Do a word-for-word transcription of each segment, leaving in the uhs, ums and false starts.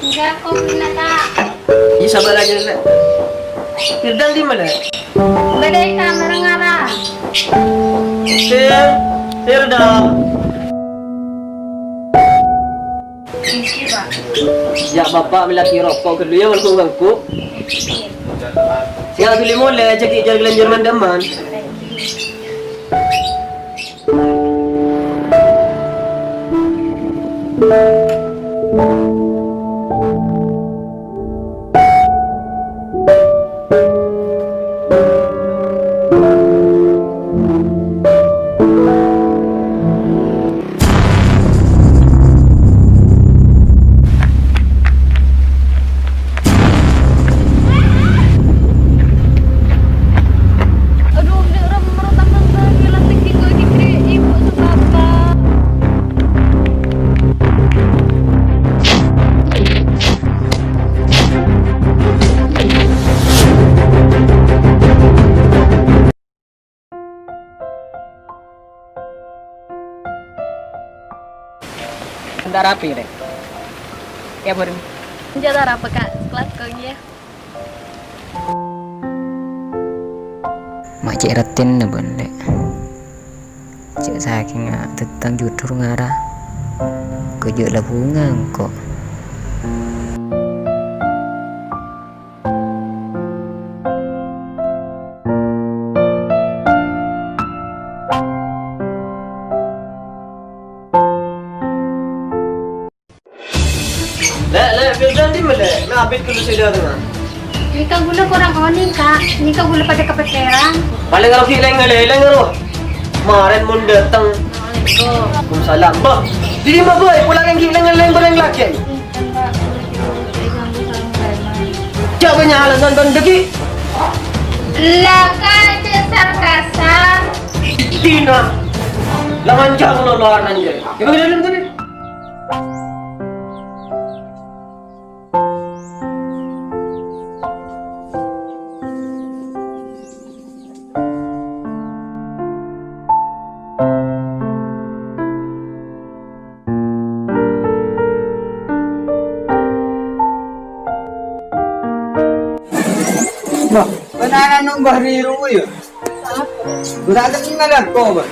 Enggak, kok bener, Kak? Iyâ, sabâr ajâ, Lè'. Firdan dimma, Lè'? Bâdâ è kamar, ngara. Fir, Firdan. Iyâ, Bapa' mellèaghi roko' ghâllu, yâ, ngangghu-ngangghu. Sènga' dhuli molè, jhâ' ghi' jhâ' lanjhâr man-, dâ' emman. Aduh, Dek, ram-, ram-, tambah lagi, lantik tiga di kri, ibu sepapa. Entar rapi, Lè'. Yâ, Bun. Enjâ' ta' arapa, Kak. Sekelas kok, yâ. Ma' cè' raddhinna, Bun, Lè'. Cè' sakènga dâteng judhur ngara. Kok jhâ' la bhunga engko'. Lè', Lè', Firdan dimma, Lè'? Nabit ghâllu sè dâtengnga. Nèka ghulâ korang onèng, Kak. Nèka ghulâ padâ kapèkkèran. Palèng karo ghi' lèng-ngalèng, Lè', karo. Marèn mon dâteng. Assalamualaikum. Waalaikumsalam. Bâh, dimma bhâi, polana ghi' lèng-ngalèng bhâreng lakè'. Jhâ' bânnya' alasan bân dâggi'. La, Kak, cè' sarkasan. Dina. La manjhâng lo-, lowaran jârèya. Yâ, bâghi dâlem tadi. Wah, bân ana' nongghu ri rowa, yâ? Ghun ta' kennal aku, Bân.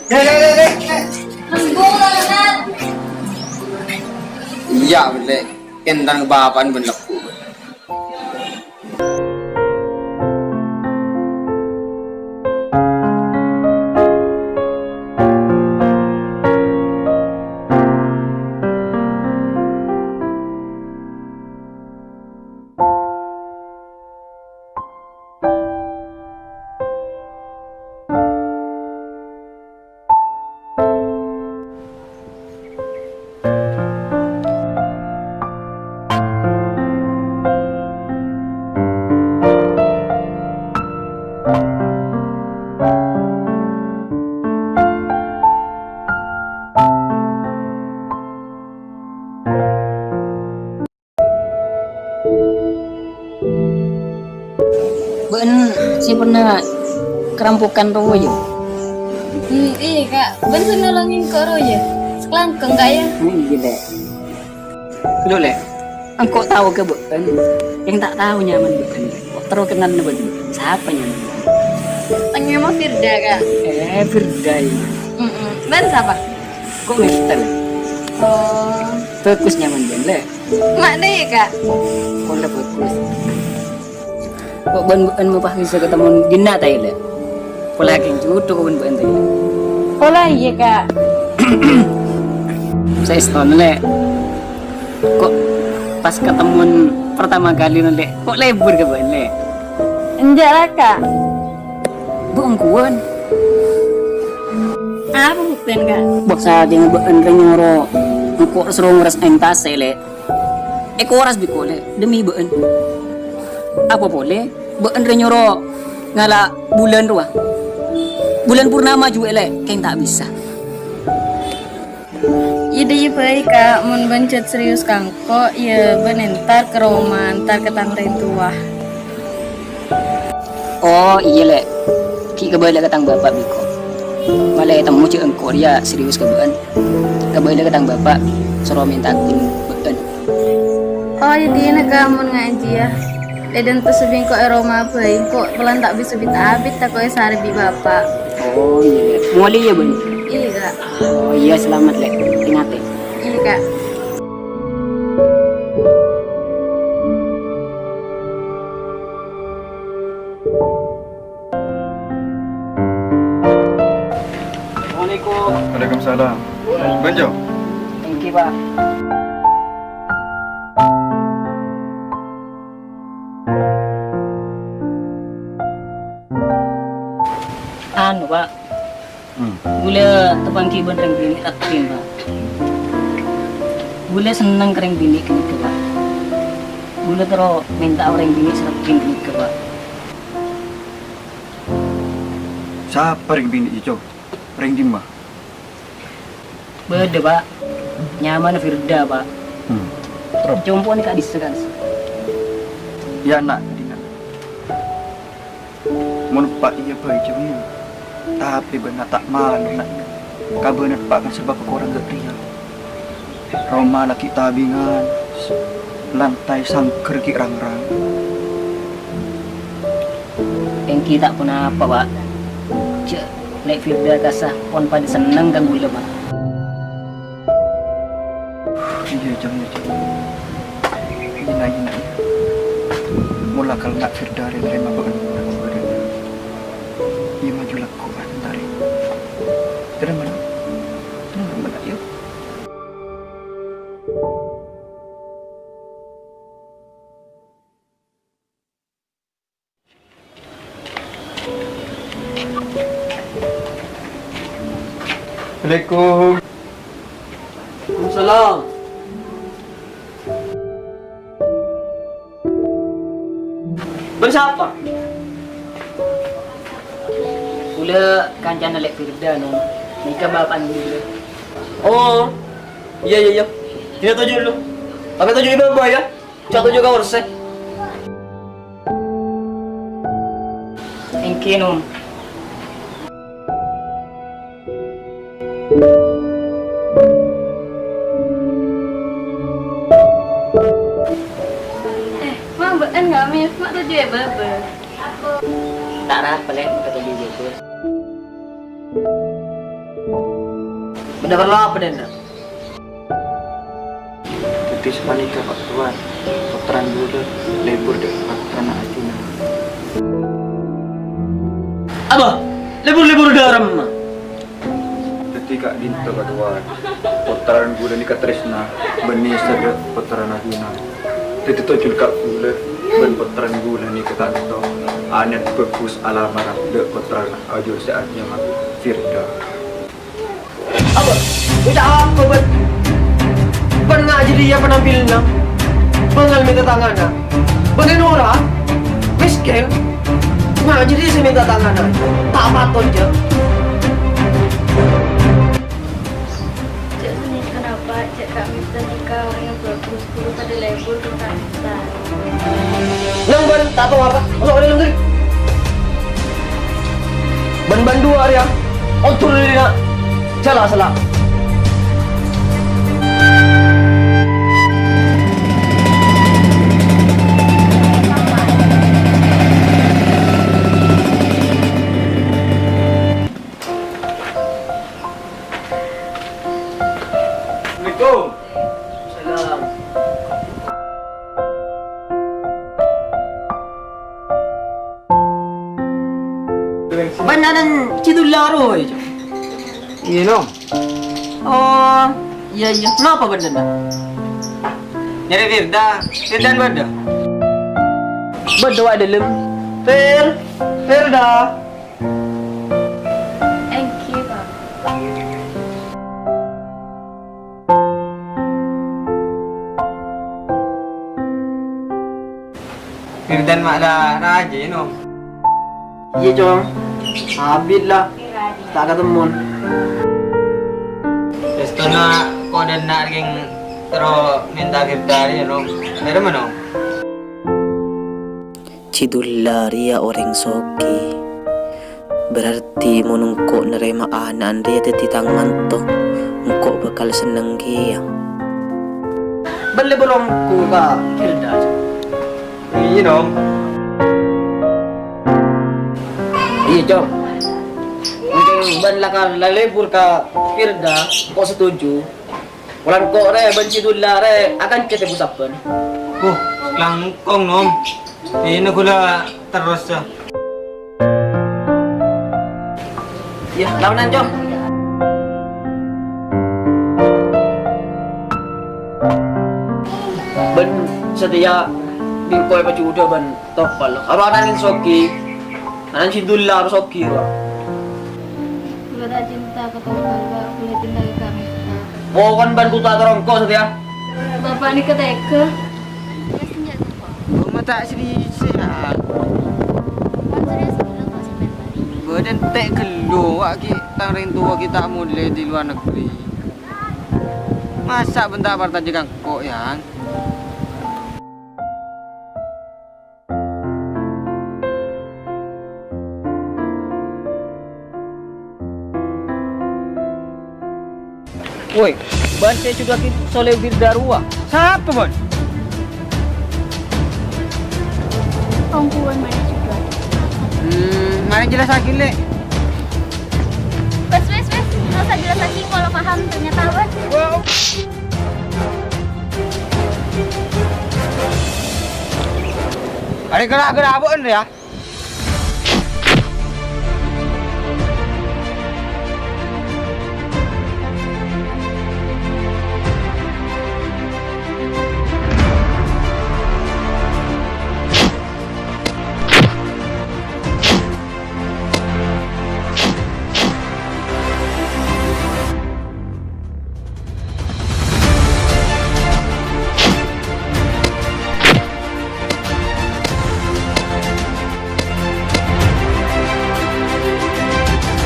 Dek, dek, dek, dek, dek. Iyâ, Bân, Lè'. Kèng tang bapa'na bân lebbhu, Bân. Bâ'na sè pernah karampokan rowa, yâ? Hmm, iyâ, Kak. Bâ'na sè nolongin engko' rowa, yâ? Sakalangkong, Kak, yâ? Hmm, iyâ, Lè'. Lo, Lè'. Engko' tao ka bâ'na. Yang ta' tao nyamana bâ'na. Kok terro kennal bâ'na? Sapa nyamana? Tang nyama Firda, Kak. Eh, Firda, yâ. Mm-mm. Bâ'na sapa? Kok ngerti, Lè'? Oh. Bagus nyamana bâ'na, Lè'. Ma' dâ' iyâ, Kak. Pola bagus. Kok bân-, bâ'na mapaksa ketemon dinna' ta' iyâ, Lè'? Pola kèng cudhu bân-, bâ'na ta' iyâ? Pola iyâ, Kak. Saèstona, Lè'. Kok pas ketemon pertama kali, Lè'? Kok lebur ka bâ'na, Lè'? Enjâ' la, Kak. Bu, engguwân. Apa buktèna, Kak? Bâ, sakèng bâ'na rè nyoro engko' soro ngores entasè, Lè'. Èkoras bi' engko', Lè', demi bâ'na. Apa polè, bâ'na rè nyoro ngala' bulân rowa. Bulân purnama juwâ', Lè', kèng ta' bisa. Iyâ, dâ' iyâ bhâi, Kak, mon bâ'na jhât serius ka engko', yâ bâ'na entar ka roma, entar ka tang rèng towa. Oh, iyâ, Lè'. Ghi' kabâlâ ka tang bapa' bi' engko'. Malè ètemmo jhâ' engko' rèya serius ka bâ'ân. Kabâlâ ka tang bapa', soro mènta'aghin bâ'ân. Oh, iyâ, dinah, Ka', mon ngajhi, yâ. È dânto sabingko' è roma bhâi, engko' polana ta' bisa bit-abit tako' èsarè bi' bapa'. Oh, iyâ, Lè'. Molè, yâ, Bun? Iyâ, Ka'. Oh, iyâ, salamet, Lè'. Tè-ngatè. Iyâ, Ka'. Assalamualaikum. Waalaikumsalam. Bonjo. Èngghi, Pak. Anu, Pak. Hmm. Ghulâ tapanggi bân rèng binè' raddhin, Pak. Ghulâ senneng ka rèng binè' ghânèka, Pak. Ghulâ terro mènta'a rèng binè' sè raddhin ghânèka, Pak. Sapa rèng binè', Cong? Rèng dimma? Bâdâ, Pak. Nyamana Firda, Pak. Hmm. Terro? Compo'na ka'dissa', kan? Iyâ, na', dina. Mon eppa' iyâ bhâi, Cong, tapè bâ'na ta' malo, na'. Kabâ'na eppa' kan sabâbbhâ korang ghâ' rèya. Roma la ghi' tabingan, lantai sangghâr ghi' rang-rang. Èngghi ta' ponapa, Pak. Jhâ' Lè' Firda kassa pon padâ senneng ka ghulâ, Pak. Iyâ, Cong, iyâ, Cong. Iyâ, na', iyâ, na', iyâ. Mola kala na' Firda rè narèma bâ'na. Iyâ, maju lako, ah, bentar, yâ. Tenang, tenang. Tenang, tenang, yuk. Assalamualaikum. Waalaikumsalam. Bân sapa? Ghulâ kancana Lè' Firda, Nom. Nèka bapa'na ghulâ. Oh, iyâ, iyâ, iyâ. Sini toju' dulu. Pakai toju' ibu-ibu, ya. Satu juga urus, eh. Èngghi, Nom. Eh, Ma', bâ'ân ngamè, Ma' toju' è bâbâ. Ta' arapa, Lè', ma' toju' è bâbâ. Bâdâ parlo apa, Dèn? Dhâddhi sapanèka, Pak Towan, pottrana ghulâ lebur dâ' pottrana ajunan. Apa? Lebur-lebur dâ' remma? Dhâddhi ka'dinto, Pak Towan, pottrana ghulâ nèka tarèsna bân nèser dâ' pottrana ajunan. Dhâddhi tojjhuna ka ghulâ bân pottrana ghulâ nèka tanto anèt bhâghus alamara dâ' pottrana ajunna sè anyama Firda. Apa? Ngoca' apa bâ'ân? Bâ'ân nga' jârèya penampilanna? Bângal mènta tangana? Bâ'ân nora? Mèskèn? Nga' jârèya sè mènta tangana? Ta' patot, jâ. Jâ' sanèka, napa? Jâ' ka'dinto nèka orèng bhâghus, ghulâ padâ lebur ka ka'dinto. Nang bâ'ân ta' tao apa? Maso' ka dâlem, ghâllu. Bân bâ'ân duwâ' rèya, ondur dâri dinna'. Jhâ' la'-sala'. Assalamualaikum. Salam. Bâ'ân Citullah rowa, yâ, Cong? Iyâ, Nom. Oh, iyâ, iyâ. Napa bâ'ân, Nom? Nyarè Firda. Firda bâdâ? Bâdâ, wa', è dâlem. Fir, Firda. Èngghi, Pak. Firda ma' la rajâ, Nom? Iyâ, Cong. Abit la. Ta' katemmon. Èstona kodâna rèng terro mènta Firda rèya, Nom. Dâremma, Nom? Citullah rèya orèng soghi. Berarti mon engko' narema'a ana'na rèya dhâddhi tang manto, engko' bhâkal senneng kèya. Bâli bârâmbu ka Firda. Iyâ, Nom. Iyâ, Cong. Mungkin bân lakar lalebur ka Firda, engko' setuju. Polana engko' rè bân si Dulla rè akanca tempo sabbhân. Huh, langkong, Nom. Ina ghulâ terros, yâ. Iyâ, laonan, Cong. Bân satèya bi' engko' èpajudhâ bân Topal. Aro ana'na Sogi. Ana'na si Dulla aro Sogi, ro. Kaulâ ta' cinta ka Topal, Pak. Kaulâ cinta ka Kang Miftah. Pokon bân buta terongko satèya. Bapak nèka tega. Bâ' ma' ta' serius, yâ. Bâdân ta' ghâllu, wa' ghi' tang rèng towa ghi' ta' molè è luar negeri. Masa' bân ta' parcajâ ka engko', yâ? Woi, bân sè judhuwâghi Soleh Firda rowa. Sapa, bân? Ongghuwân marè judhuwâghi. Hmm, marè jelasaghi, Lè'. Wes, wes, wes. Nggak usah jelasaghi, kalau paham ternyata, wes. Arè ghârâ-ghârâ abâ'na, yâ.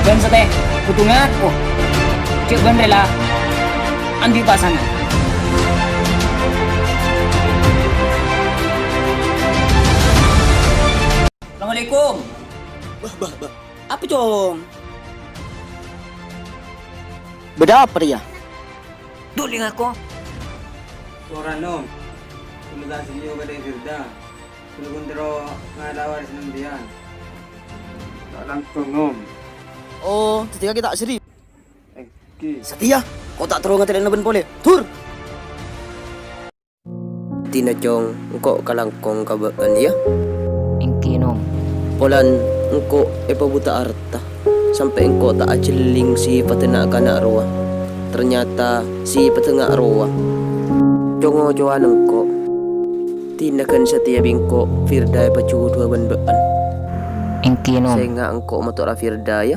Bân satèya kodhu ngako jhâ' bân rèla andi' pasangan. Assalamualaikum. Bâh, bâh, bâh. Apa, Cong? Bâdâ apa rèya? Duli ngako. Ora, Nom. Kaulâ ta' serius ka Dai Firda. Kaulâ pon terro ngala'a waris sampèyan. Ta' langkong, Nom. Oh, dhâddhi kakè ta' serius? Èngghi. Satèya, ko' ta' terro ngatèlana bân polè. Dur! Dina, Cong, engko' kalangkong ka bâ'na, yâ? Èngghi, Nom. Polana engko' èpabhuta arta, sampè' engko' ta' ajhelling sèpaddhâ na'-kana' rowa. Ternyata sèpaddhâ nga' rowa. Co-ngocowan engko'. Dina ghân satèya bi' engko' Firda èpajudhuwâ bân bâ'na. Èngghi, Nom. Sènga' engko' matora Firda, yâ?